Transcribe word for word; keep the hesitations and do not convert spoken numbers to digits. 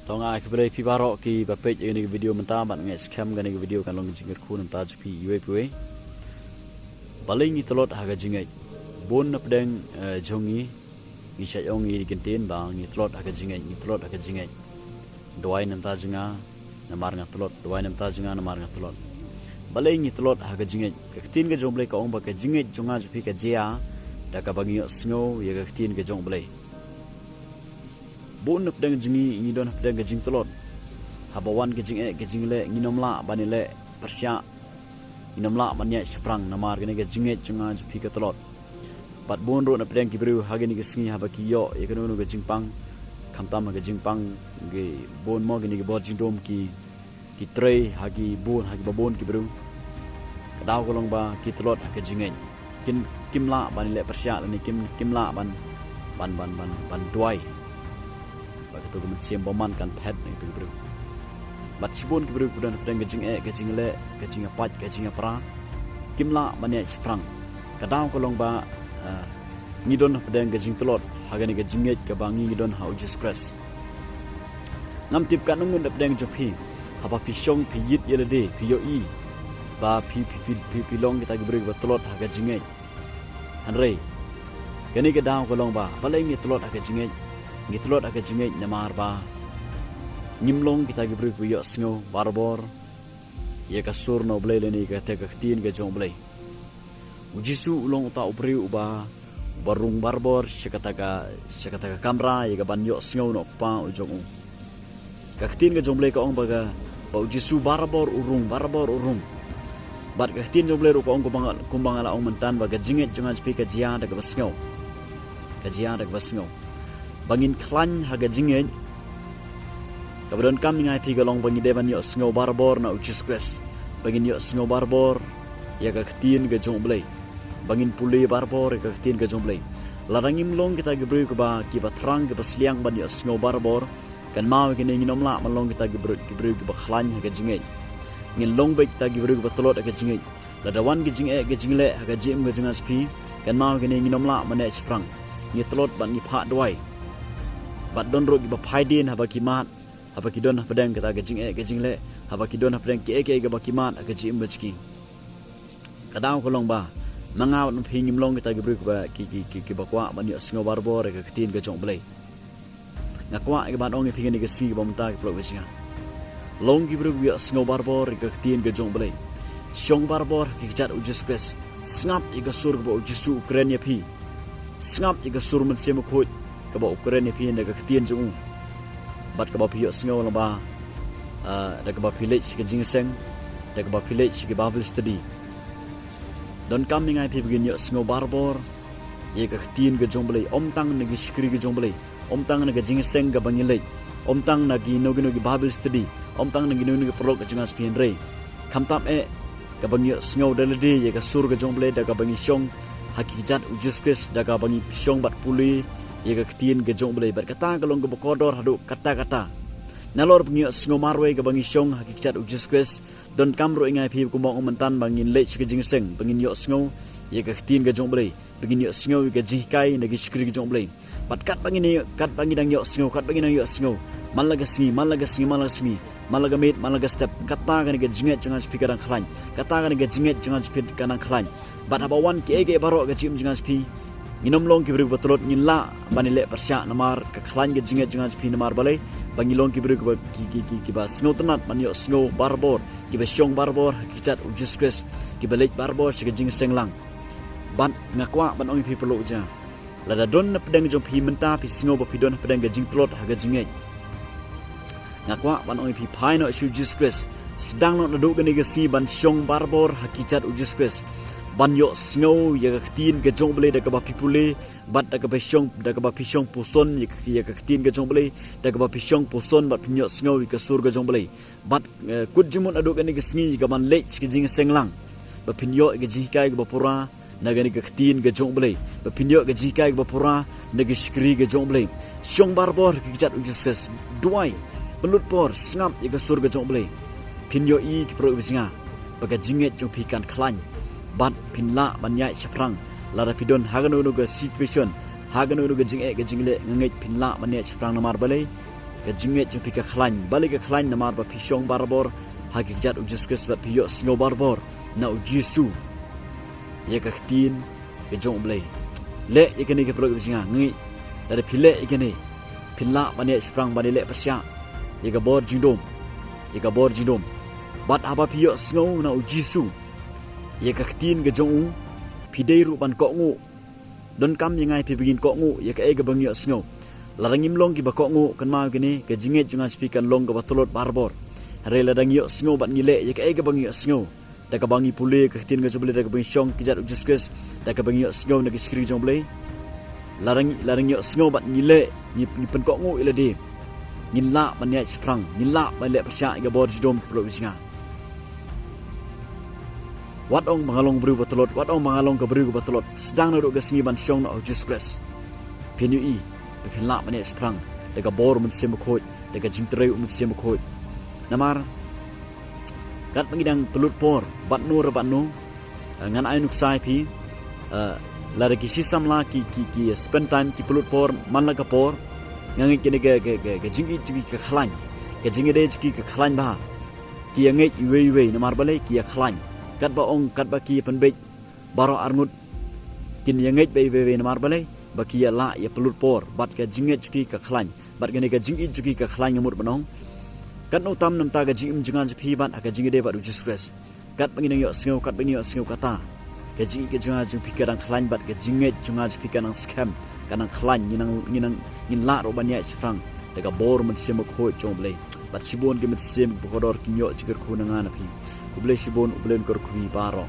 To nga ai khublei phi baroh ki ba peit ïa kane ka video mynta, bad nga ngeit skhem kane ka video kan long ka jingkyrkhu na ka bynta jong phi iwei pa iwei. Balei ngi tlot ha ka jingngeit? Bun na pdeng, eh, jong ngi, ngi shait ong ïa ki ktien ba ngi tlot ha ka jingngeit, ngi tlot ha ka jingngeit. Duwai na ka bynta jong nga namar nga tlot, duwai na ka bynta jong nga namar nga tlot. Balei ngi tlot ha ka jingngeit? Ka ktien ka jong U Blei ka ong ba ka jingngeit jong nga jong phi ka jia da kaba ngi ïohsngew ïa ka ktien ka jong U Blei. Bun na pdeng jong ngi, ngi don ha pdeng ka jingtlot. Haba wan ka jingeh ka jingleh, ngim lah ban ïaleh pyrshah, ngim lah ban ïaid shaphrang namar kane ka jingngeit jong nga jong phi ka tlot. Bad bun ruh na pdeng ki briew ha kine ki sngi haba ki ïoh ïa kano kano ka jingpang, khamtam ha ka jingpang, ki bun mo kine ki bor jingdum ki, ki trei ha ki bun, ha kiba bun ki briew. Ka daw ka long ba ki tlot ha ka jingngeit. Kin, kim lah ban ïaleh pyrshah lane kim, kim lah ban, ban, ban, ban, ban duwai ba kato ka mynsiem bymman kan phet na kato ka briew. Bad shibun ki briew kiba don ha pdeng ka jingeh, ka jingleh, ka jingïapait, ka jingïapra, kim lah ban ïaid shaphrang. Ka daw ka long ba, ah, ngi don ha pdeng ka jingtlot ha kane ka jingngeit kaba ngi, ngi don ha U Jisu Khrist. Ngam tip katno ngut na pdeng jong phi, haba phi shong phi ïit ïa lade, phi ïohi ba phi, phi, phi, phi, phi long kita ki briew kiba tlot ha ka jingngeit. Hynrei kane ka daw ka long ba balei ngi tlot ha ka jingngeit? Ngi tlot ha ka jingngeit namar ba ngim long kita ki briew kiba ïohsngew barabor ïa ka sur na U Blei lane ïa kata ka ktien ka jong U Blei. U Jisu u long uta u briew uba, uba rung barabor sha kata ka, sha kata ka kamra ïa kaban ïohsngew na u Kpa u jong u. Ka ktien ka jong U Blei ka ong ba ka, ba U Jisu barabor u rung, barabor u rung. Bad ka ktien jong U Blei ruh ka ong kumba nga, kumba nga la ong mynta ba ka jingngeit jong nga jong phi ka jia da kaba sngew. Ka jia da kaba sngew. Ba ngin khlaiñ ha ka jingngeit, kaba donkam ïa nga ïa phi ka long ba ngi dei ban ïohsngew barabor na U Jisu Khrist. Ba ngin ïohsngew barabor ïa ka ktien ka jong U Blei. Ba ngin pule barabor ïa ka ktien ka jong U Blei. Lada ngim long kita ki briew kiba, kiba thrang, kiba sliang ban ïohsngew barabor, kynmaw ïa kine, ngin ym lah ban long kita ki briew, ki briew kiba khlaiñ ha ka jingngeit. Ngin long beit kita ki briew kiba tlot ha ka jingngeit. Lada wan ka jingeh ka jingleh ha ka jingim ka jong nga jong phi, kynmaw ïa kine, ngin ym lah ban ïaid shaphrang. Ngi tlot bad ngi phah duwai. Bad don ruh kiba phai dien haba ki mad, haba ki don ha pdeng kata ka jingeh ka jingleh, haba ki don ha pdeng kiei kiei kaba ki mad ha ka jingim ka jong ki. Ka daw ka long ba ma nga bad ma phi ngim long kita ki briew kiba, ki, ki, ki, kiba kwah ban ïohsngew barabor ïa ka ktien ka jong U Blei. Nga kwah ïa kaban ong ïa phi kane ka sngi kaba mynta, ki paralok ba jong nga. Long ki briew kiba ïohsngew barabor ïa ka ktien ka jong U Blei. Shong barabor ha ki kjat U Jisu Khrist. Sngap ïa ka sur kaba U Jisu u kren ïa phi. Sngap ïa ka sur Mynsiem Bakhuid kaba u kren ïa phi na ka ktien jong u. Bad kaba phi ïohsngew lyngba, ah, da kaba phi leit sha ka jingïaseng, da kaba phi leit sha ka Bible study. Donkam ïa nga ïa phi ba ngin ïohsngew barabor ïa ka ktien ka jong U Blei, ym tang na ki shakri ka jong U Blei, ym tang na ka jingïaseng kaba ngi leit, ym tang na kino kino ki Bible study, ym tang na kino kino ki paralok ka jong nga jong phi, hynrei khamtam eh kaba ngi ïohsngew da lade ïa ka sur ka jong U Blei, da kaba ngi shong ha ki kjat U Jisu Khrist, da kaba ngi shong bad pule ïa ka ktien ka jong U Blei. Bad kata ka long kaba kordor haduh katta katta. Nalor ba ngi ïohsngew marwei kaba ngi shong ha ki kjat U Jisu Khrist, donkam ruh ïa nga ïa phi kumba ong mynta ba ngin leit sha ka jingïaseng, ba ngin ïohsngew ïa ka ktien ka jong U Blei, ba ngin ïohsngew ïa ka jinghikai na ki shakri ka jong U Blei. Bad katba ngin ïoh, katba ngi dang ïohsngew, katba ngi dang ïohsngew, man la ka sngi, man la ka sngi, man la ka sngi, man la ka miet, man la ka step, kata kane ka jingngeit jong nga jong phi ka dang khlaiñ, kata kane ka jingngeit jong nga jong phi ka dang khlaiñ. Bad haba wan kiei kiei baroh ha ka jingim jong nga jong phi, ngin ym long ki briew ba tlot, ngin lah ban ïaleh pyrshah namar ka khlaiñ ka jingngeit jong nga jong phi. Namar balei? Ba ngi long ki briew kiba, ki, ki, ki, kiba sngewtynnat ban ïohsngew barabor, kiba shong barabor ha ki kjat U Jisu Khrist, kiba leit barabor sha ka jingïaseng lang. Bad nga kwah ban ong ïa phi paralok ba jong nga, lada don na pdeng jong phi mynta phi sngew ba phi don ha pdeng ka jingtlot ha ka jingngeit, nga kwah ban ong ïa phi, phai noh sha U Jisu Khrist. Sdang noh naduh kane ka sngi ban shong barabor ha ki kjat U Jisu Khrist, ban ïohsngew ïa ka ktien ka jong U Blei da kaba phi pule, bad da kaba phi shong, da kaba phi shong puson ïa ka, ïa ka ktien ka jong U Blei, da kaba phi shong puson bad phin ïohsngew ïa ka sur ka jong U Blei. Bad, eh, kut jingmut naduh kane ka sngi kaban leit sha ka jingïaseng lang, ba phin ïoh ïa ka jinghikai kaba pura na kane ka ktien ka jong U Blei, ba phin ïoh ïa ka jinghikai kaba pura na ki shakri ka jong U Blei. Shong barabor ha ki kjat U Jisu Khrist, duwai, pynlut por, sngap ïa ka sur ka jong U Blei. Phin ïohi ki paralok ba jong nga, ba ka jingngeit jong phi kan khlaiñ, bad phin lah ban ïaid shaphrang. Lada phi don ha kano kano ka situation, ha kano kano ka jingeh ka jingleh, nga ngeit phin lah ban ïaid shaphrang. Namar balei? ka jingngeit jong phi ka khlaiñ, balei ka khlaiñ? Namar ba phi shong barabor ha ka kjat u Jisu Khrist bad phi ïohsngew barabor na u Jisu ïa ka ktien ka jong U Blei. Leh ïa kane, ki paralok ba jong nga, ngi, lada phi leh ïa kane, phin lah ban ïaid shaphrang, ban ïaleh pyrshah ïa ka bor jingdum, ïa ka bor jingdum. Bad haba phi ïohsngew na u Jisu ïa ka ktien ka jong u, phi dei ruh ban kohnguh. Donkam ïa nga ïa phi ba ngin kohnguh ïa kaei kaba ngi ïohsngew. Lada ngim long kiba kohnguh, kynmaw ïa kane, ka jingngeit jong nga jong phi kan long kaba tlot barabor. Hynrei lada ngi ïohsngew bad ngi leh ïa kaei kaba ngi ïohsngew, da kaba ngi pule ka ktien ka jong U Blei, da kaba ngi shong ha ka kjat u Jisu Khrist, da kaba ngi ïohsngew na ka shakri jong U Blei, lada ngi, lada ngi ïohsngew bad ngi leh, ngi, ngi pynkohnguh ïa lade, ngin lah ban ïaid shaphrang, ngin lah ban leh pyrshah ïa ka bor jingdum, ki paralok ba jong nga. Wat ong ba nga long briew ba tlot, wat ong ba nga long ka briew kaba tlot, sdang naduh ka sngi ban shong na u Jisu Khrist, phin ïohi ba phin lah ban ïaid shaphrang da ka bor u Mynsiem Bakhuid, da ka jingtrei u Mynsiem Bakhuid. Namar katba ngi dang pynlut por bad no re bad no, eh, ngan ai nuksa ïa phi, eh, lada ki shi samla ki, ki, ki spend time, ki pynlut por man la ka por, nga ngeit kane ka, ka, ka, ka jingïeit jong ki ka khlaiñ, ka jingïadei jong ki ka khlaiñ bha. Ki ïa ngeit iwei iwei, namar balei? Ki ïa khlaiñ. Katba ong, katba ki ïa pynbeit baroh arngut, kin ïa ngeit bha iwei iwei, namar balei? Ba ki ïa lah ïa pynlut por bad ka jingngeit jong ki ka khlaiñ, bad kane ka jingïeit jong ki ka khlaiñ. Nga mut ban ong, katno tam namar ka jingim jong nga jong phi bad ha ka jingïadei bad u Jisu Khrist, katba ngi nang ïohsngew, katba ngi ïohsngew kata, ka jingïeit ka jong nga jong phi ka dang khlaiñ bad ka jingngeit jong nga jong phi ka nang skhem, ka nang khlaiñ. Ngi nang, ngi nang, ngin lah ruh ban ïaid shaphrang da ka bor u Mynsiem Bakhuid jong U Blei. Bad shibun ki mynsiem ba kordor kin ïoh jingkyrkhu na nga na phi. Khublei shibun, U Blei un kyrkhu ïa phi baroh.